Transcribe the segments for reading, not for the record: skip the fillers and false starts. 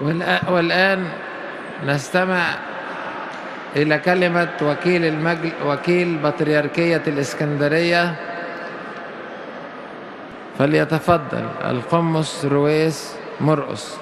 والآن نستمع إلى كلمة وكيل بطريركية الإسكندرية، فليتفضل القمص رويس مرقص.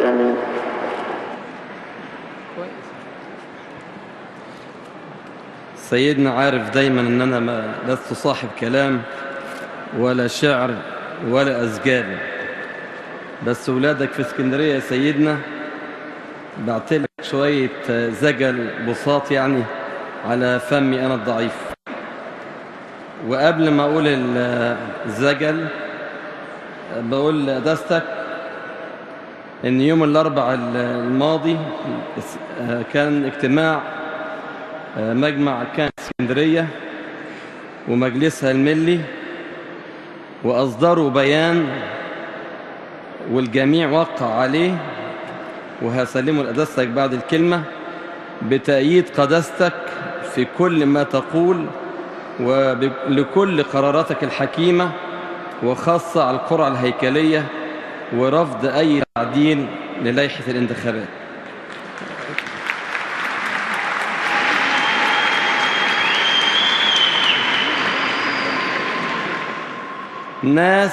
آمين. سيدنا عارف دايما ان انا ما لست صاحب كلام ولا شعر ولا أسجال، بس ولادك في اسكندرية يا سيدنا بعتلك شوية زجل بساط يعني على فمي انا الضعيف. وقبل ما اقول الزجل بقول لقداستك إن يوم الأربعاء الماضي كان اجتماع مجمع كان اسكندرية ومجلسها الملي، وأصدروا بيان والجميع وقع عليه، وهسلمه لقداستك بعد الكلمة، بتأييد قداستك في كل ما تقول ولكل قراراتك الحكيمة، وخاصة على القرعة الهيكلية ورفض أي تعديل للائحة الانتخابات. ناس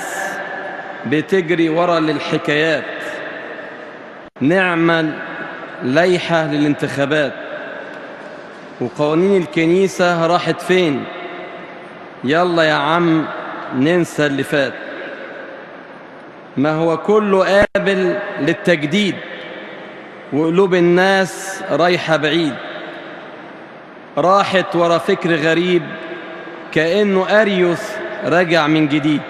بتجري ورا للحكايات، نعمل لائحة للانتخابات، وقوانين الكنيسة راحت فين؟ يلا يا عم ننسى اللي فات، ما هو كله قابل للتجديد، وقلوب الناس رايحة بعيد، راحت ورا فكر غريب كأنه أريوس رجع من جديد.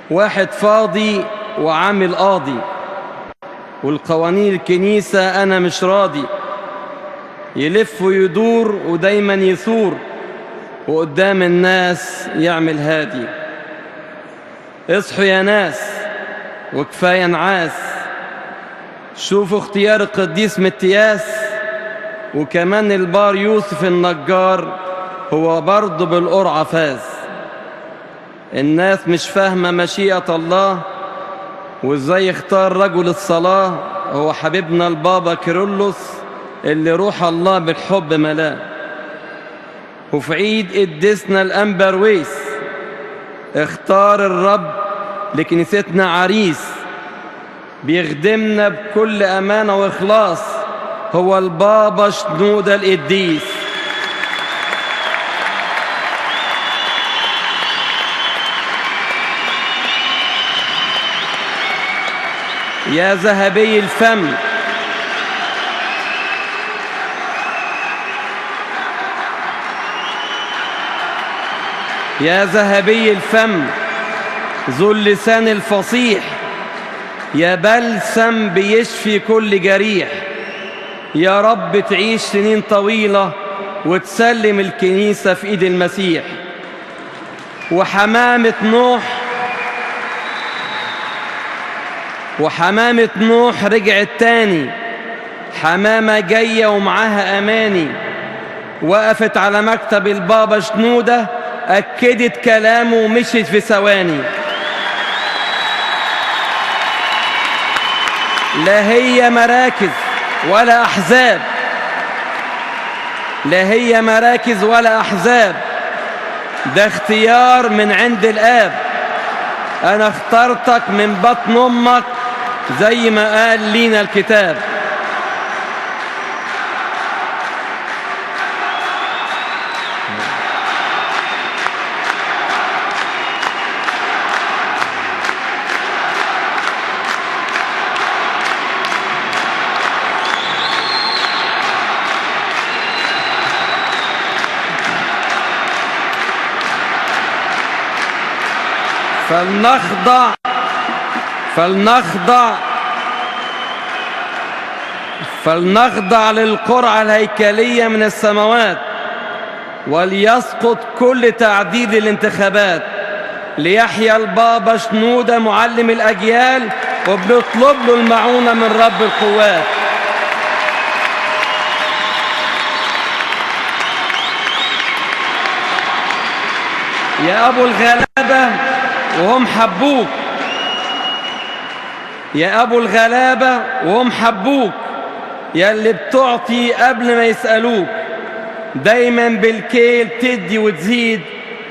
واحد فاضي وعامل قاضي، والقوانين الكنيسة أنا مش راضي، يلف ويدور ودايما يثور، وقدام الناس يعمل هادي. اصحوا يا ناس وكفاية نعاس، شوفوا اختيار القديس متياس، وكمان البار يوسف النجار هو برضه بالقرعة فاز. الناس مش فاهمة مشيئة الله، وازاي اختار رجل الصلاة هو حبيبنا البابا كيرلس اللي روح الله بالحب ملاه. وفي عيد قدسنا الأنبرويس اختار الرب لكنيستنا عريس بيخدمنا بكل أمانة وإخلاص، هو البابا شنودة القديس. يا ذهبي الفم، يا ذهبي الفم ذو اللسان الفصيح، يا بلسم بيشفي كل جريح، يا رب تعيش سنين طويلة وتسلم الكنيسة في إيد المسيح. وحمامة نوح، وحمامة نوح رجعت تاني، حمامة جاية ومعاها أماني، وقفت على مكتب البابا شنودة، أكدت كلامه ومشيت في ثواني. لا هي مراكز ولا أحزاب، لا هي مراكز ولا أحزاب، ده اختيار من عند الآب. أنا اخترتك من بطن أمك زي ما قال لينا الكتاب. فلنخضع، فلنخضع، فلنخضع للقرعة الهيكلية من السماوات، وليسقط كل تعديل الانتخابات، ليحيى البابا شنودة معلم الأجيال، وبنطلب له المعونة من رب القوات. يا أبو الغلابة وهم حبوك، يا أبو الغلابة وهم حبوك، يا اللي بتعطي قبل ما يسألوك، دايما بالكيل تدي وتزيد،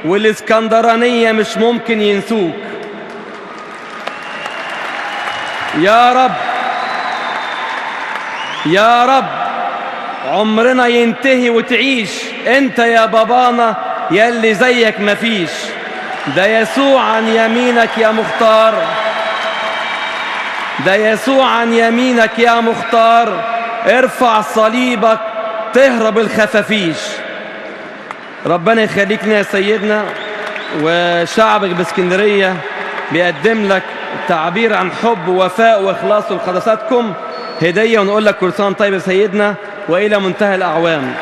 والإسكندرانية مش ممكن ينسوك. يا رب يا رب عمرنا ينتهي وتعيش انت يا بابانا يلي زيك مفيش. ده يسوع عن يمينك يا مختار، ده يسوع عن يمينك يا مختار، ارفع صليبك تهرب الخفافيش. ربنا يخليك يا سيدنا، وشعبك باسكندرية بيقدم لك تعبير عن حب ووفاء وإخلاص لقداساتكم هدية، ونقول لك كل سنة طيب يا سيدنا وإلى منتهى الأعوام.